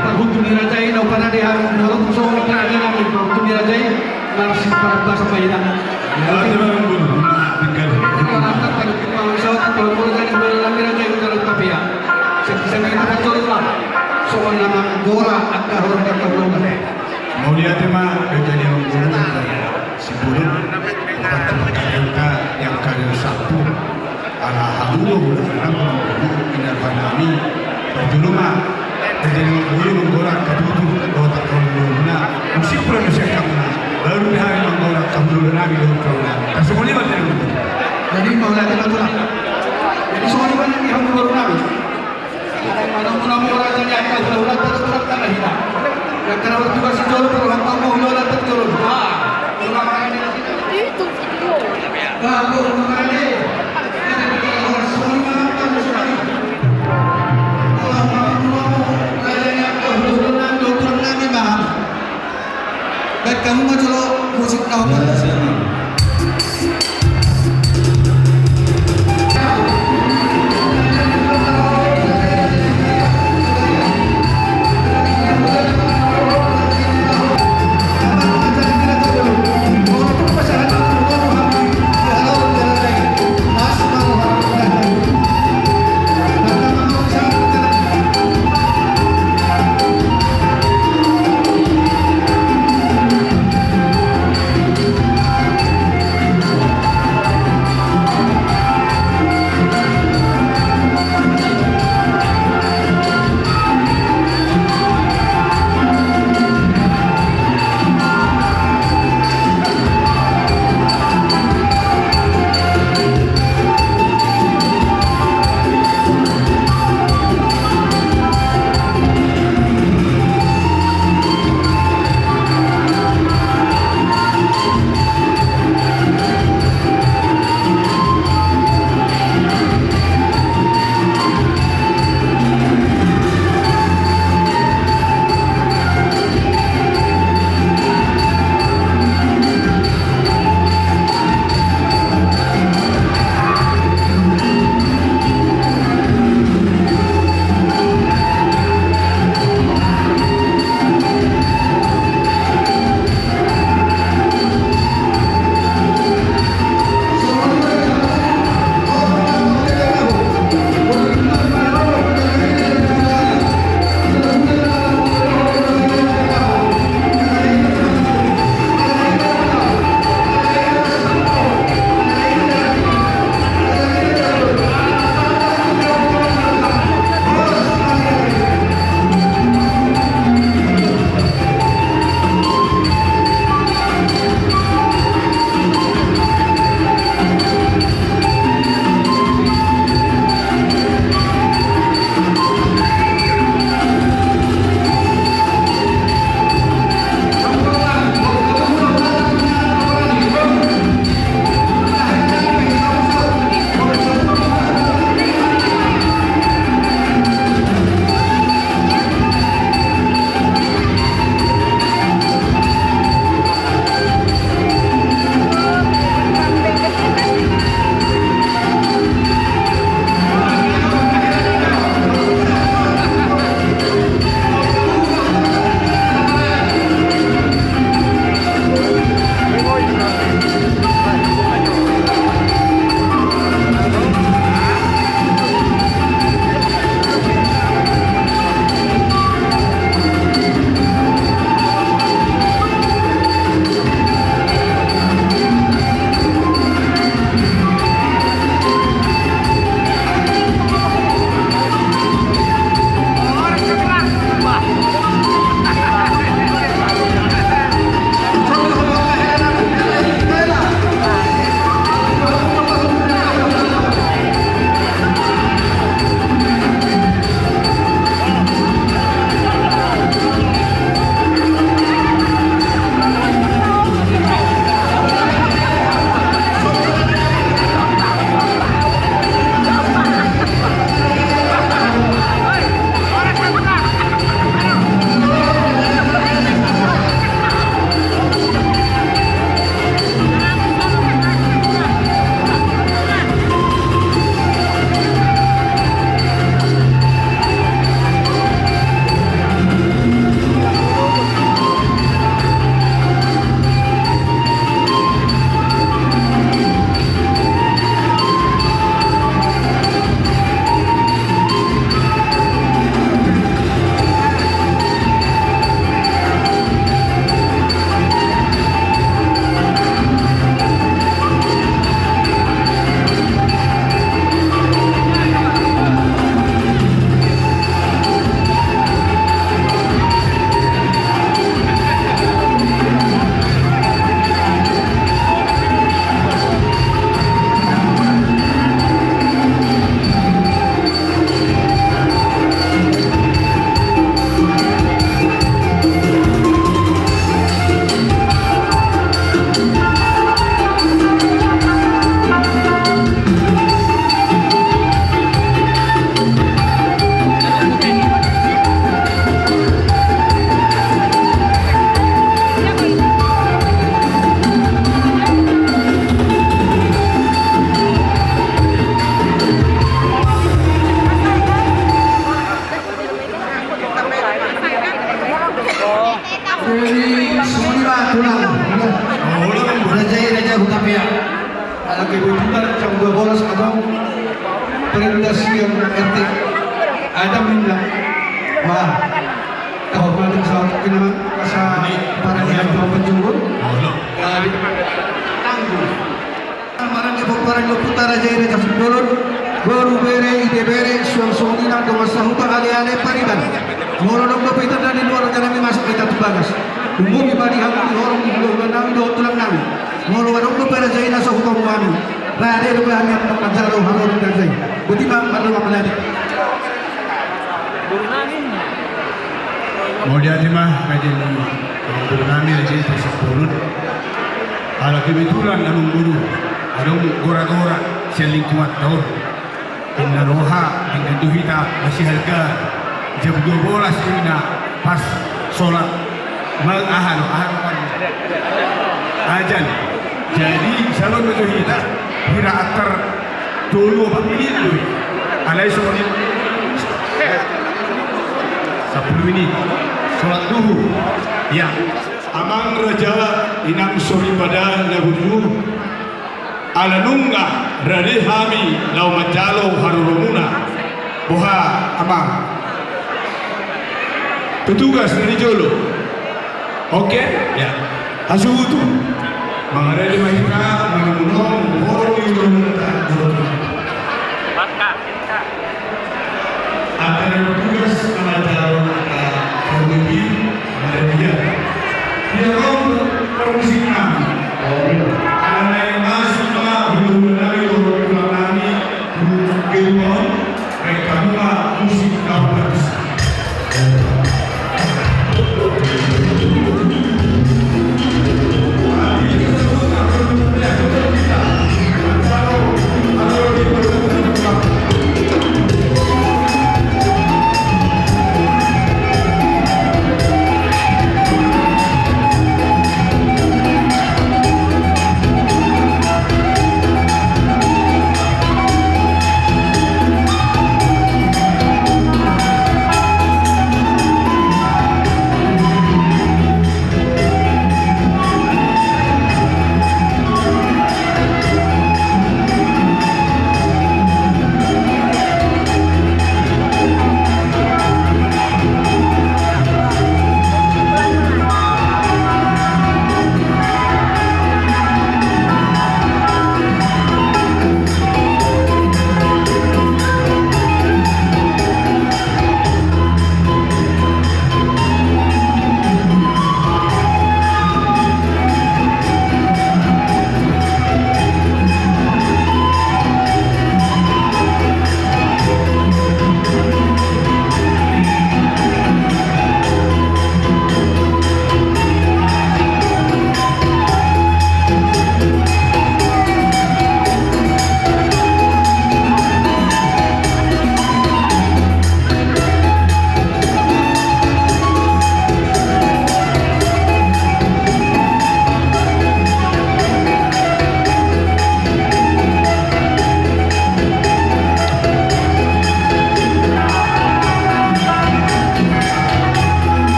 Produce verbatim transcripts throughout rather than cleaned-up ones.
Parhundul ni raja i, na upa na di hami, na upa songon na di hami, parhundul ni raja i, marsi parhundul sampai ina. Songon na manggora angka horja, angka horja. Mauliate ma raja ni amang boru, raja ni amang boru, simbolo, tempat-tempat kalian ka yang kalian sapu. Ala hamu do hulahula, amang boru, inna rohanami. Parjolo ma raja ni amang boru manggora angka tutu dohot angka hulahula. Musik pula do sian hamuna. Baru di hami manggora angka hulahula nami dohot hulahula nami. Tarsongon i ma raja ni amang boru. Jadi mauliate ma tulang. Jadi songon i ma nang di hamu boru nami. Manamu-namu raja ni angka hulahula, tatu tulang tanah hina. Yang kena bertugas di jolo, perlu hampa mau hulahula di jolo. Ah, hulahula ini. Itu video. Bagus, hulahula ini. Baik, kamu maju lo, musik tahu kan? R T. Ada minta. Wah. Kau mati pesawat kena masa para dia mau penjuru. Tangguh. Maranggi pomparan ni ompunta Raja i Raja Simbolon, boru, bere, ide, bere, suang songon i nang dongan sahuta, ale-ale, pariban. Molo adong dope hita na di luar, raja nami, masuk hita tu bagas. Umboto ma di hamu di horong, di hula-hula nami dohot tulang nami. Molo adong dope raja i na so hupamu hami, rade dope hami manjalo haroro ni raja i. Boti ma, mandok ma, mandok. Mauliate ma, raja ni boru nami, raja i Raja Simbolon. Ala kebetulan, amang boru, adong gora-gora sian lingkungan ta on. Inna roha, inna tu hita masiharga jam dua belas, inna pas solat mag-, aha do, aha do, ajan. Jadi, salon do hita, hira antar tolu opat menit do. Alai songon i, sapuluh menit. Solat duhur. Ya. Amang raja, inang soripada na burju. Ala nunga rade hami laho manjalo haroromuna. Boha, amang? Petugas na di jolo. Oke? Ya. Hasuhuton. Mangarade ma hita, manumunu, boru ni ulaonta. Angka na tugas na manjalo angka pemimpin, na dia. Dia mau permisi nami. Ala naeng masuk ma hula-hula nami dohot tulang nami tu gedung on, baen hamu ma musik na parmisi.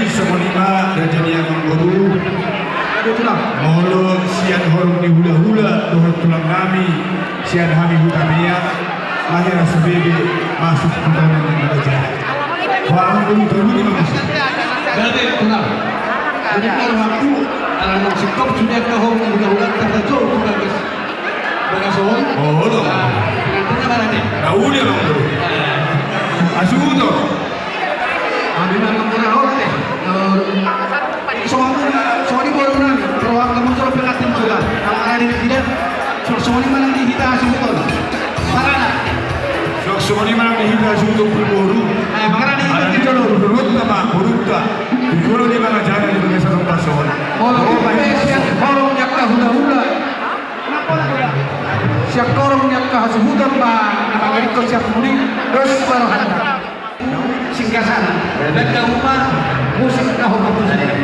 Songon i ma raja ni amangboru. Molo sian horong ni hulahula dohot tulang nami sian hami Hutamean, lahir asa bebe masuk tu tangan yang raja. Wah, amangboru, taruti ma. Berarti tulang. Jadi kalau aku, ala nang sikop sudah ke horong ni hulahula, tak tahu tu bagas. Bagas on. Oh, lo. Pengantinna mana nih? Tahu dia, Bang, tuh. Asuhuton. Amang, amang, murah orang deh. Soalnya, soalnya baru nang, kalau kamu suruh pengantin juga. Kalau ada di sini, soalnya mana di kita asuhuton. Mana? Soalnya mana di kita asuhuton pun baru. Eh, mana di kita dulu? Menurut apa? Menurut tak? Di pulau di mana, jangan di bagas on. Kalau kita siap, kalau yang kahula-hula. Sian horong ni angka hasuhuton ma na mangaringkot sian pudi dos ma rohanta. Singkasana, danda uma, musik na hopot tu sadari.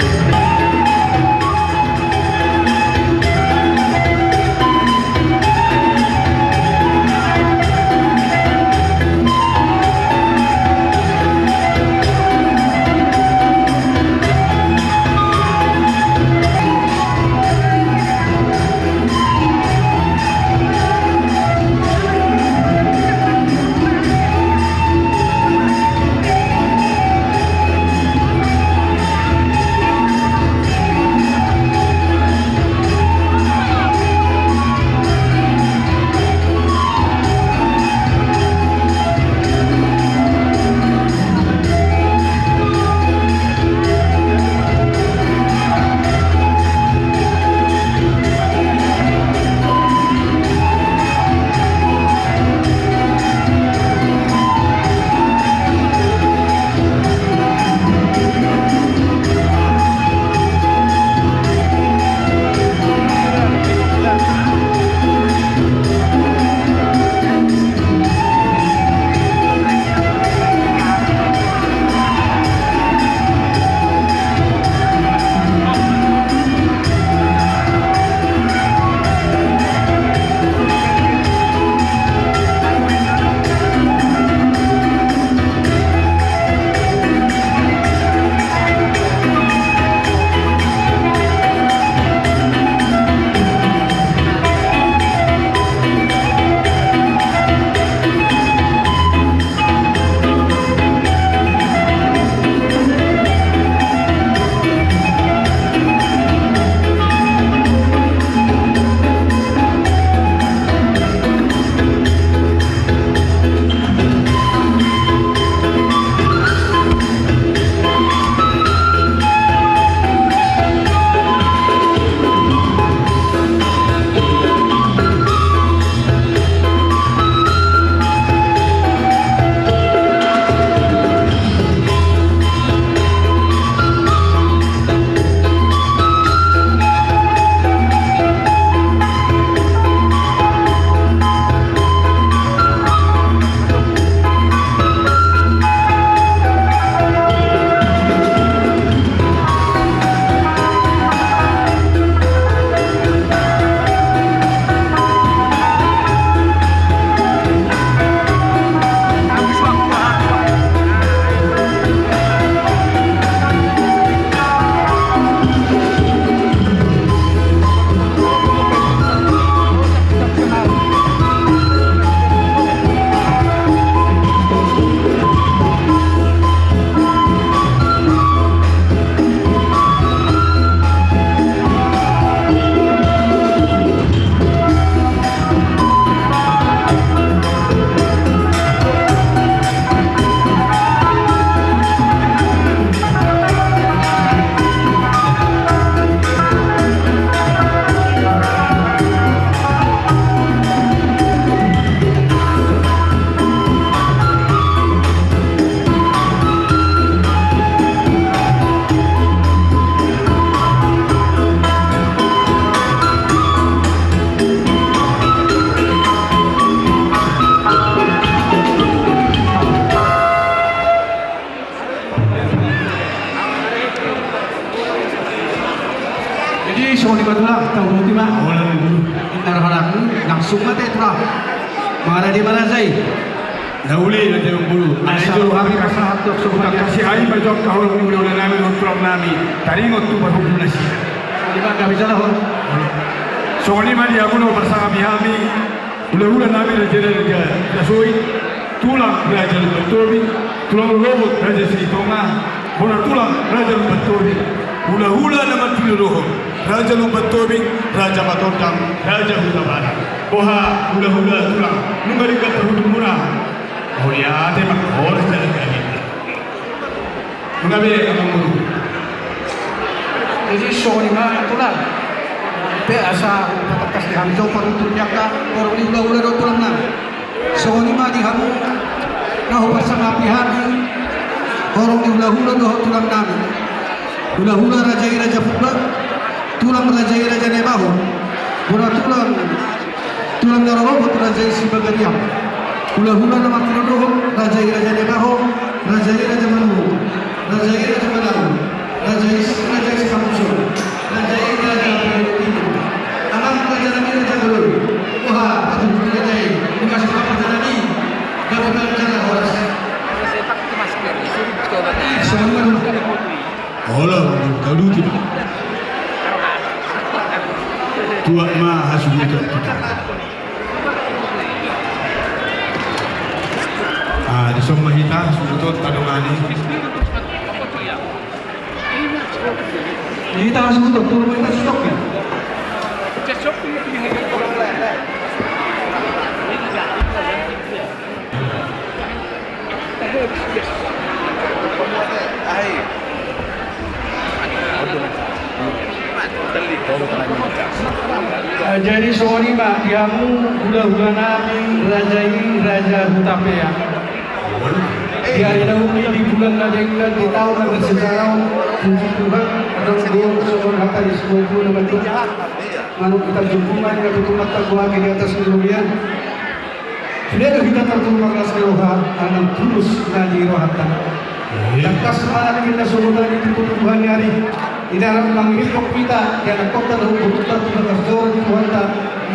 Jadi, songon i ma tulang, tauduti ma. Holan guru. Inna rohanami, langsung ma te tulang. Mangarade ma raja i. Na uli na jalo bulu. Asa hami pasahat tu, so, hutangkasi, ai ma jo angka holong ni hulahula nami dohot tulang nami taringot tu parhundul nasida. Ima gabe jala hon. Songon i ma di hamu na huparsangapi hami, hulahula nami raja, raja Raja Soi, tulang raja Lumban Tobing, tulang rorobot raja Silitonga, bona tulang raja Lumban Tobing, hulahula na martinodohon, raja Lumban Tobing, raja Matondang, raja Hutabarat. Boha hulahula tulang, nunga denggan parhundulmuna? Mauliate ma, horas jala gabe. Nunga be, amang boru. Jadi songon i ma tulang. Pe asa hupatangkas di hami jo parhundul ni angka horong ni hulahula dohot tulang nami. Songon i ma di hamu na huparsangapi hami, horong ni hulahula dohot tulang nami. Hulahula raja i Raja Purba, tulang raja i Raja Naibaho, bona tulang, tulang na rorobot raja i Sibagariang, hulahula na martinodohon raja i Raja Naibaho, raja i Raja Manuhung, raja i Raja Manuhung, raja i, raja i Sihamuson, raja i Raja Purba. Amang raja nami Raja Goloi, boha parhundul ni raja i? Dikasih apa raja nami? Gabe ma jala horas. Songon i ma tulang. Olo, taduti ma. Tuat ma hasuhuton. Ah, dison ma hita hasuhuton tadongani. Hita hasuhuton, tolu ma hita hasuhuton. Ah, jadi songon i ma di hamu hulahula nami raja i Raja Hutapea. Di ari na uli, di bulan na denggan, di taon na bersejarah on, puji Tuhan, adong do songon hata ni situa-tua na mandok: Manuk itar jumpungan, na tutu martanggo ake di atas ni robean. Sude do hita tartulus marlas ni roha, ala naung tulus na di rohanta. Tangkas ma nangkin na so boi di tutu Tuhan i ari, di na rap mangihuthon hita di anakkonta dohot boruta tu bagas joro ni Tuhanta,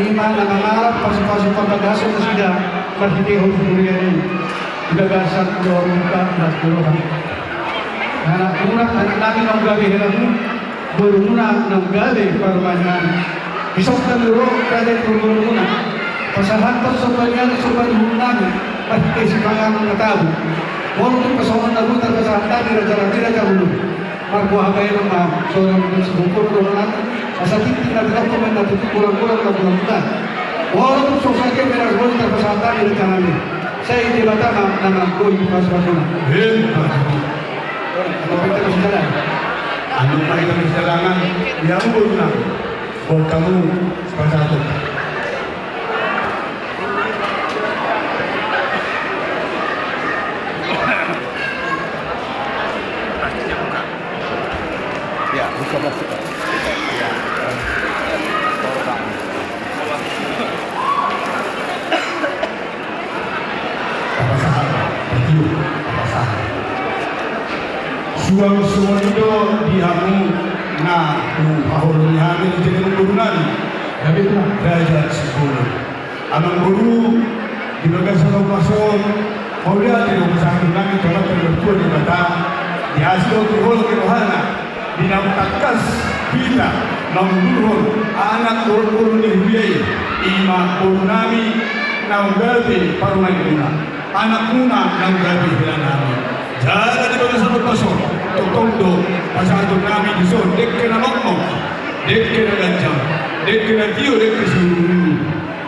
ima na mangarap pasupasu parbagason nasida marhitehon huria i. Di bagasan dohot boruta las ni roha. Anakmuna, anak nami naung gabe helamuna, borumuna naung gabe parumaennami. Dison hami ro raja i tu borumuna, pasahathon somba ni anak somba ni boru nami marhite sipanganon na tabo. Molo tung pasahaton na boi tarpasahat hami raja nami Raja Goloi, marboha bahenon ma songon na siboto dohonon nami, asa tintin na tinopa ma na tutu, golang-golang na golang-golang. Molo tung so sadia pe na boi tarpasahat hami raja nami, sai Debata ma na manggoi pasupasuna. Emma tutu. Adong ma hita masidalangan. Adong ma hita masidalangan. Ia, boru nami, boan hamu pasahaton. Ya, buka plastik. Tapasahat, tapasahat. Suang songon i do di hamu na huhaholongi hami di jolo ni boru nami. Gabe ma. Raja Simbolon. Amang boru, di bagasan ombas on, mauliate do pasahaton nami tu Amanta na martua Debata, di asi dohot di holong ni rohana, di naung tangkas hita mangundurhon anak dohot boru ni huria i, ima boru nami naung gabe parumaenmuna, anakmuna naung gabe hela nami. Jala di bagasan ombas on, tongtong do pasahaton nami dison dengke na mokmok, dengke na ganjang, dengke na tio, dengke siuruuru.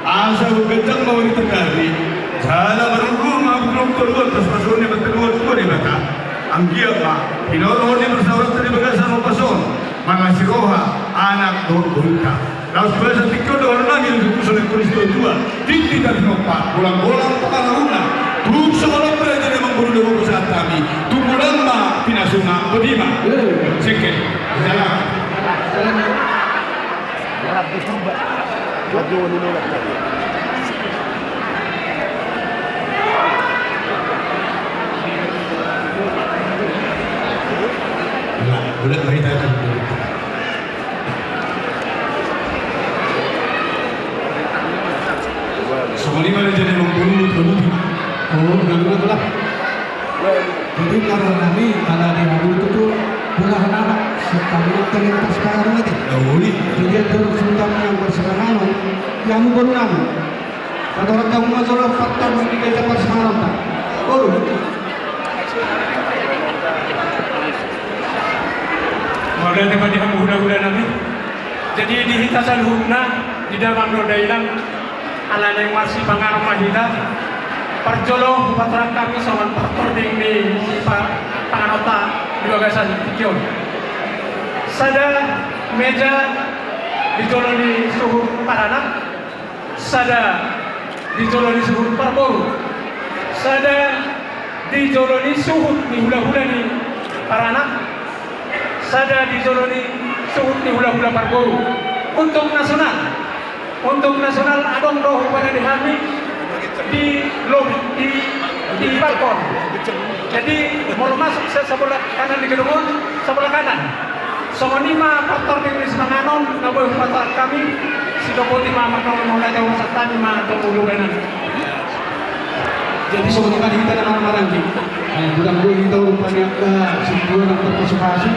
Asa umganjang ma barita nami, jala marurung ma hamu tu dolok toruan, pasupasu ni Amanta na martua Debata. Anggiat ma hinorhon ni parsaoranta di bagasan ombas on, mangasai roha anak dohot borunta. Laos basa tingki on dohonon nami, tu songon i tu situa-tua: Tintin na tinopa, golang-golang pangarahutna, tung songon on pe raja nami, amang boru, na boi pasahat hami, tung godang ma pinasuna. Boti ma. Sengke. Jalan. Songon i ma na jadi amang boru, tolu. Jadi, karena nami, ala di hami tutu, bolahan anak, sitari tari atas pangaruh itu. Jadi, ada orang sudah yang bersemangat, yang baru nami. Kata orang kamu mah, soal fakta, mungkin kita bersemangat, Pak. Baru. Mauliate ma di hamu hulahula nami. Jadi di hita saluhutna, di damang dohot dainang, ala naeng marsipanganon ma hita. Parjolo hupatorang hami songon partording ni sipanganonta di bagasan tingki on. Sada meja di jolo ni suhut paranak, sada di jolo ni suhut parboru, sada di jolo ni suhut ni hulahula ni paranak, sada di jolo ni suhut ni hulahula parboru. Untuk nasional, untuk nasional adong do huparade hami di lobi, di, di balkon. Jadi molo masuk se-, sebelah kanan di gedung on, sebelah kanan. Songon i ma partording ni sipanganon na boi hupatorang hami. Sidok boti ma martolong mauliate ma santani ma tu hulahula nami. Jadi songon i ma di hita na marhaha maranggi. Ai, godang do hita rupani angka sintua na tarpasupasu.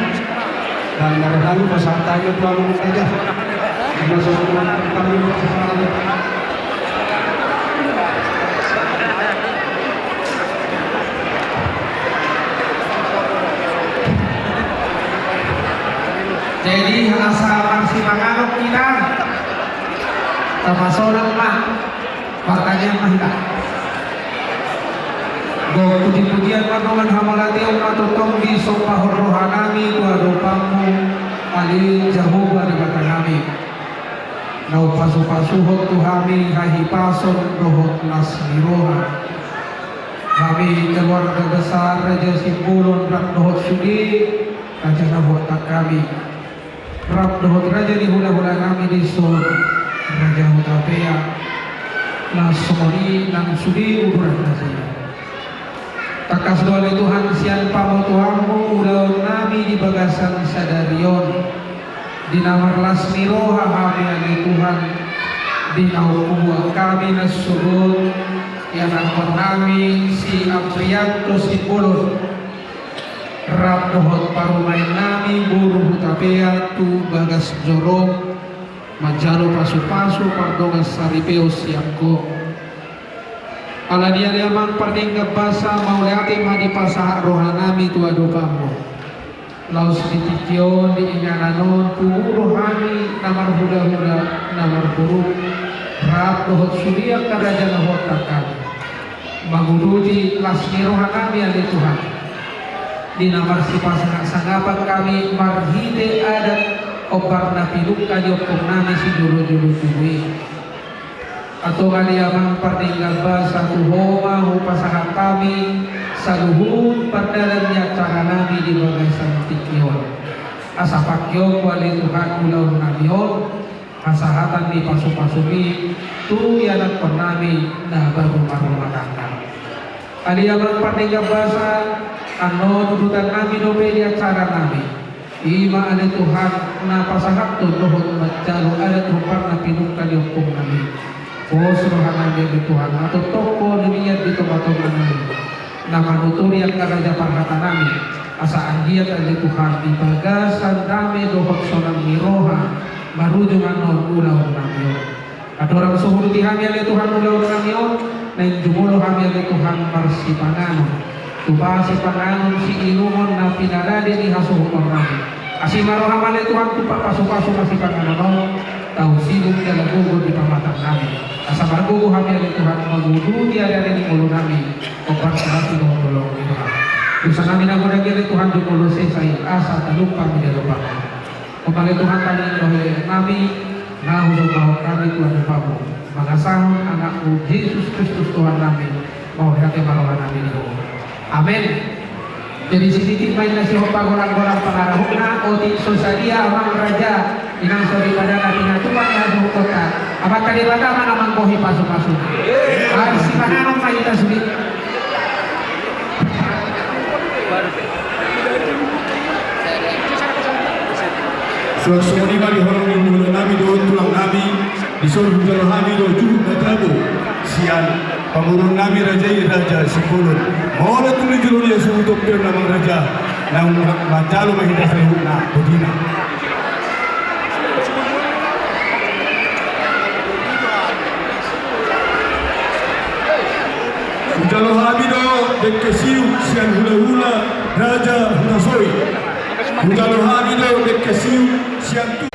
Dan na ro hami pasahat hami tu amang raja. Ima songon i ma hami pasahat. Jadi asa marsipanganon hita, tapasahat ma, martangiang ma hita. Gok puji-pujian ma dohot hamauliateon ma tongtong disombahon roha nami tu adopanmu, ale Jahowa Debata nami. Na hupasu-pasuhon tu hami hahipason dohot las ni roha. Hami keluarga besar Raja Simbolon rap dohot sude raja na huhutang hami, rap dohot raja ni hulahula nami dison, Raja Hutapea, na songon i nang sude uduran na sadia. Tangkas do ale Tuhan sian pamotoanmu ulaon nami di bagasan sadari on. Di na marlas ni roha hami ale Tuhan, di na huboan hami na sogot, ianakhon nami si Aprianto Simbolon, rap dohot parumaen nami boru Hutapea tu bagas joro, manjalo pasu-pasu pardongan saripeon sian Ho. Ala ni i ale Amang pardenggan basa, mauliate ma dipasahat roha nami tu adopanmu. Laos di tingki on, di inganan on, pungu do hami na marhulahula, na marboru, rap dohot sude angka raja na huhutang hami, manguduti las ni roha nami ale Tuhan. Di na marsipasangapan hami marhite adat hombar na pinungka ni ompung nami sijolo-jolo tubu i. Antong ale Amang pardenggan basa, tu Ho ma hupasahat hami saluhut pardalan ni acara nami di bagasan tingki on. Asa pangkeonmu ale Tuhan ulaon nami on, hasahatan ni pasu-pasum i tu ianakhon nami na baru marrumah tangga. Ale Amang pardenggan basa, annon udutan nami dope di acara nami. I ma ale Tuhan na pasahathon dohot manjalo adat hombar na pinungka ni ompung nami. Pos roha nami ale Tuhan, na tongtong Ho liliat di tonga-tonga nami, na manuturi angka raja parhata nami, asa anggiat ale Tuhan di bagasan dame dohot sonang ni roha marujung annon ulaon nami on. Andorang so huuduti hami ale Tuhan ulaon nami on, naeng jumolo hami ale Tuhan marsipanganon. Tupa sipanganon siinumon na pinarade ni hasuhuton nami. Asi ma roham ale Tuhan, tupa pasu-pasu ma sipanganon on, tau sibuk jala gogo di pamatang nami. Asa margogo hami ale Tuhan manguduti ari-ari ni ngolu nami, hombar salpu dohot holong ni roham. Dosa nami na godang i ale Tuhan jumolo sesa i, asa talup hami di adopanmu. Hombar ale Tuhan, tangiang dohot leleng nami na husombahon nami tu adopanmu, mangasahon Anakmu Jesus Kristus Tuhan nami, mauliate ma roha nami di Ho. Amen. Jadi sititik ma inna sihompa golang-golang pangarahutna, otik so sadia amang raja, inang soripada na pinatupa ni hasuhutonta, Amanta Debata ma na manggohi pasu-pasuna. Ai sipanganon ma hita sude. Suang songon i ma di holong ni hulahula nami dohot tulang nami, dison hujalo hami do juhut na tabo sian pamoruon nami raja i, Raja Simbolon. Mauliate tu na jolo ni Amang raja, naung manjalo ma hita saluhutna botima. Hujalo hami do dengke siuk sian hulahula Raja Hutasoit. Hujalo hami do dengke siuk sian tu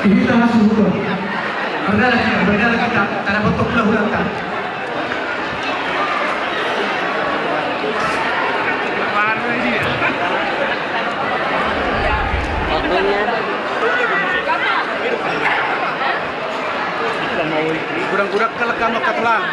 Hita hasuhuton. Mardalan hita, mardalan hita, tara potong hulahulanta. Godang-godang kalak kamu angkat lang.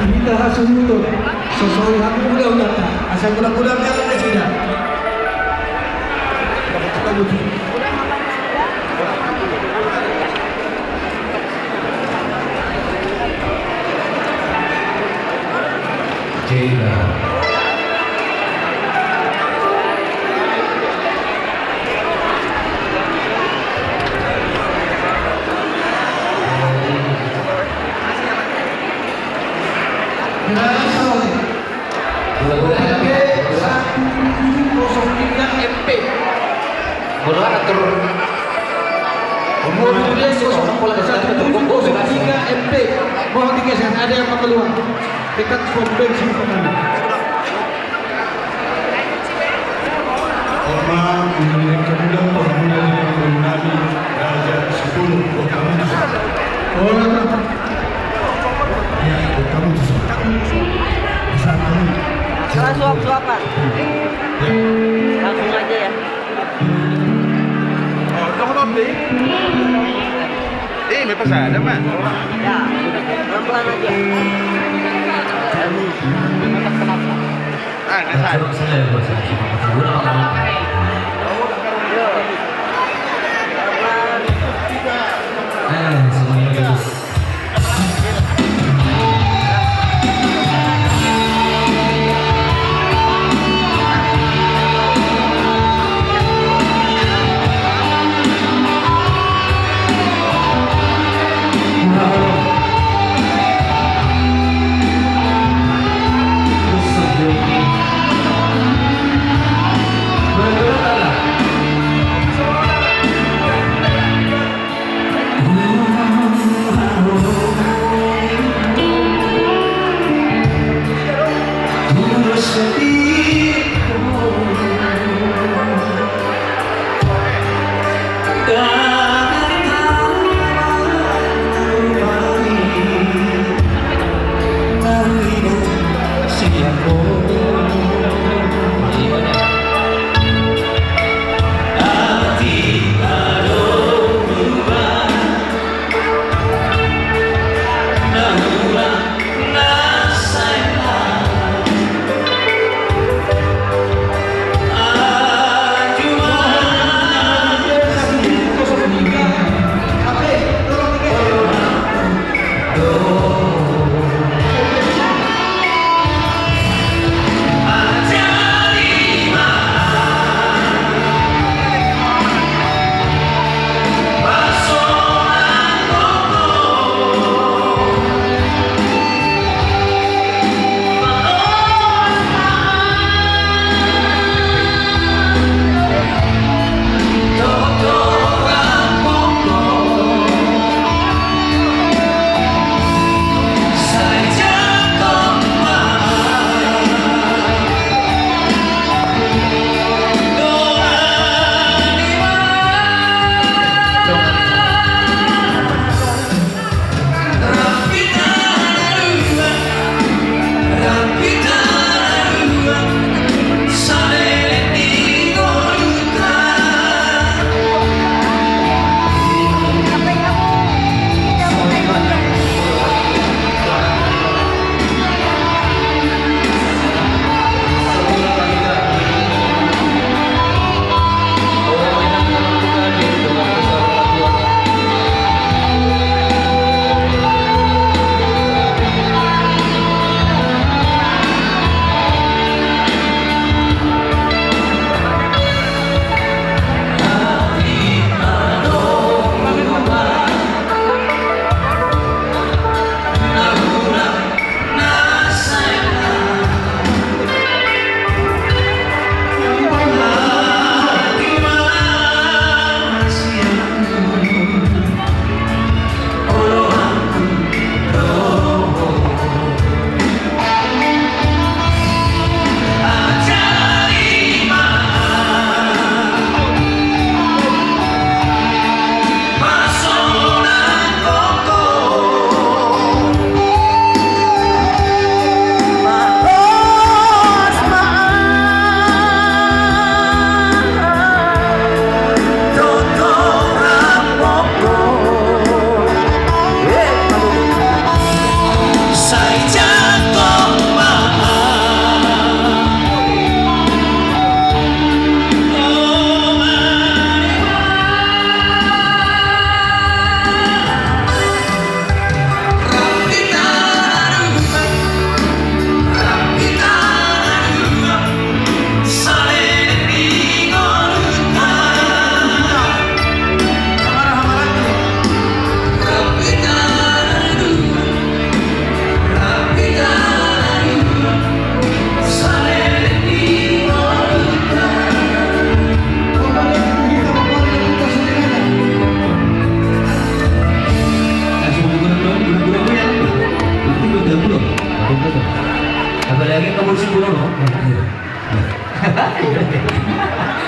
Hita hasuhuton, sosoi hami hulahulanta, asa godang-godang jalan nasida. Satu tujuh kosong tiga M P. Bola atur. Satu tujuh kosong tiga M P. Mohon digeser, ada yang mau keluar. Dekat pom bensin pertama. Oma, mengirim kemudahan pengguna di pengguna di Raja Sepuluh Kota Musa. Oh, ya, Kota Musa. Bisa kami. Salah suap-suapan. Ya. Langsung aja ya. Eh, me pasada, Mak. Ya, pelan-pelan aja. Ah, nggak salah. Eh, semuanya bagus.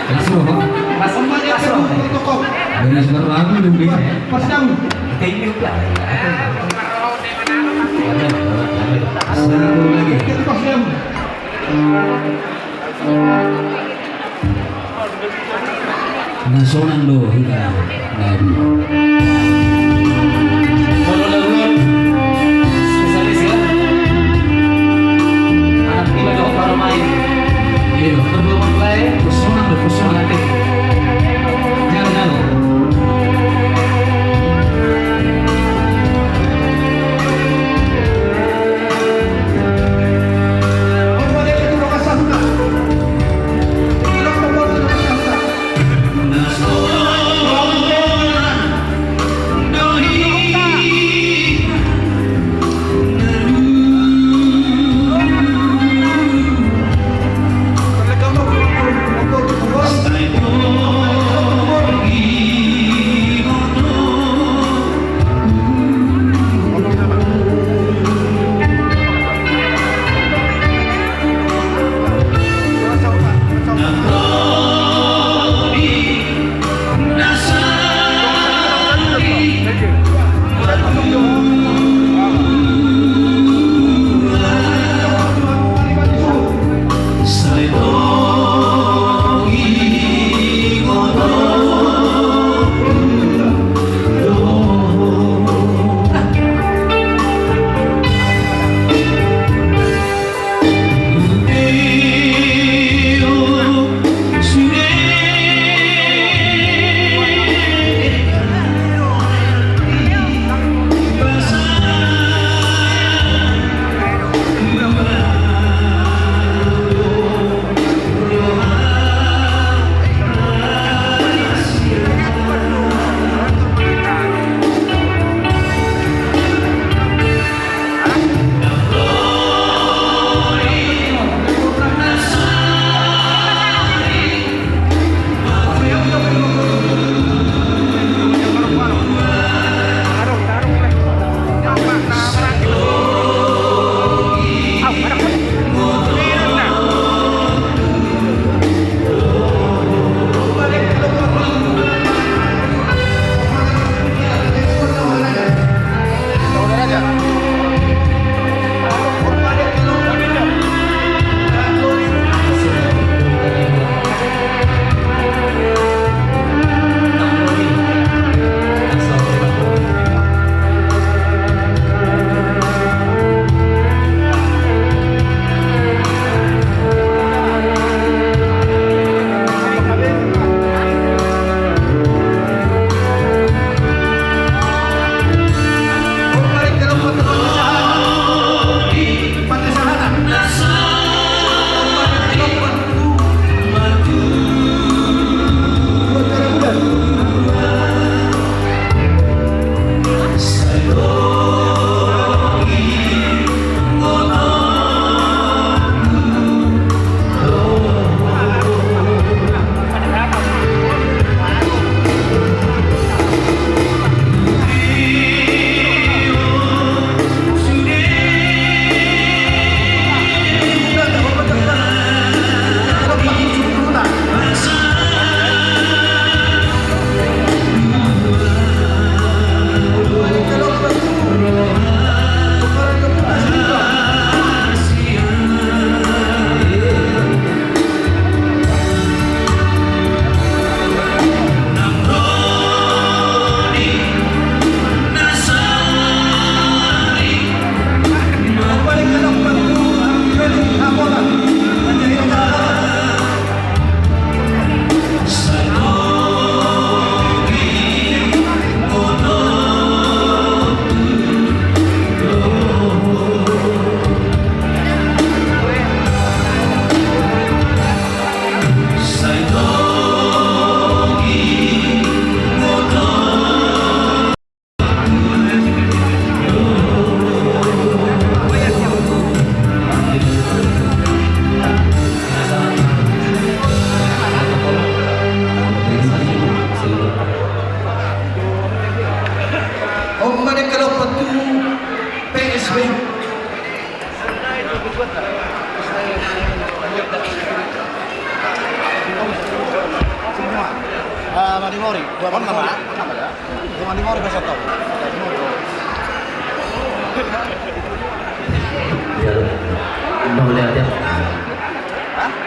Langsung, Bang. Langsung, Bang, langsung. Dari sekarang lagu dong, Bang. Pas jam. Thank you, Bang. Satu lagi. Pas jam. Na sonang do hita. Molo lagu on spesialis ya. Anak iba do para main. Iya, kedua mempelai, sonang do, sonang. Jangan, jangan.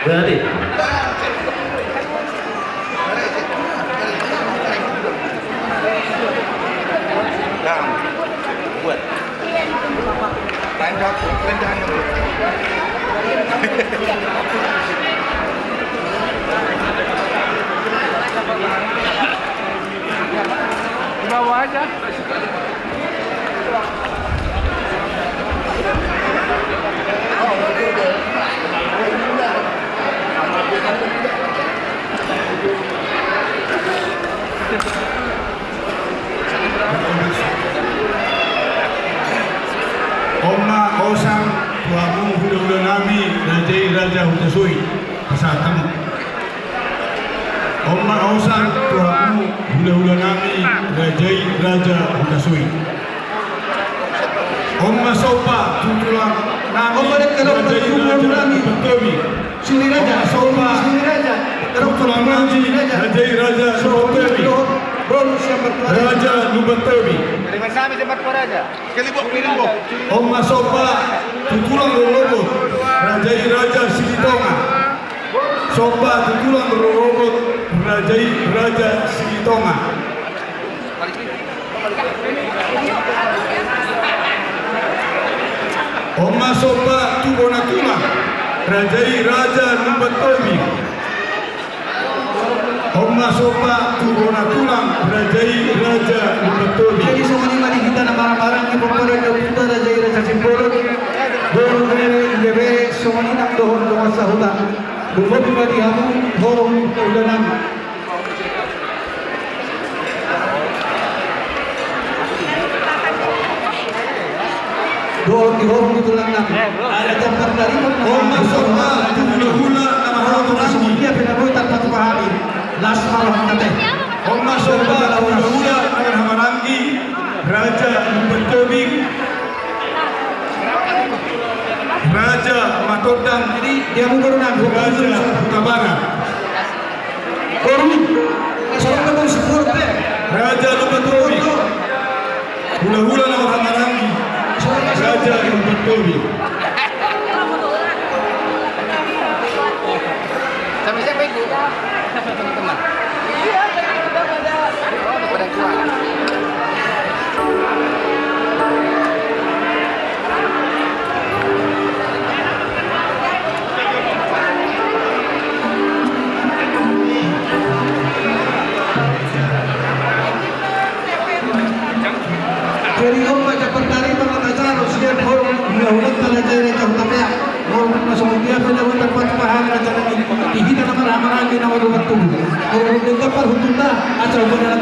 Berarti. Di bawah aja. On ma osang tu hamu hulahula nami, raja i raja Huta Soi. Pasahat hamu. On ma osang tu hamu hulahula nami, raja i raja Huta Soi. On ma somba tu tulang nami, raja i raja Lumban Tobing. On ma somba tu tulang nami, raja i raja Lumban Tobing. Raja Lumban Tobing. On ma somba tu tulang rorobot, raja i raja Silitonga. Somba tu tulang rorobot, raja i raja Silitonga. On ma somba tu bona tulang, raja i raja Lumban Tobing. On ma somba tu bona tulang, raja i raja Lumban Tobing. Jadi songon i ma di hita na marhahamaranggi, pomparan ni ompunta raja i raja Simbolon, boru, bere, ibebere, songon i nang dohot dongan sahuta. Lumobi ma di hamu horong ni hulahula nami. Dohot di horong ni tulang nami. Ada jam partaringot. On ma somba tu hulahula na marhahamaranggi. Dia pina boi tarpatupa hami. Las ma rohanta te. On ma somba tu hulahula na marhahamaranggi. Raja Lumban Tobing. Raja Matondang. Jadi dia mungkin nang. Raja Hutabarat. Raja Lumban Tobing. Hulahula na marhahamaranggi. Raja Lumban Tobing. Sama siapa itu? Sama teman. Oh, pada tua. Jadi on ma jam partaringot, on ma jam partaringot. Molo tung na songon dia pe na boi tarpatupa hami raja nami, di hita na marhahamaranggi na marhahamarangi. Molo tung na parhutuna acara on na